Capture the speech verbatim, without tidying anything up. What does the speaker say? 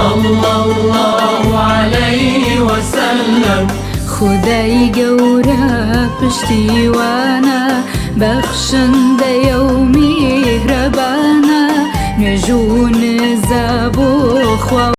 Sallallahu aleyhi ve sellem. Xwedayî gewre piştîwana, bexşindeya û mîhrebana, nûj û niza bo xwe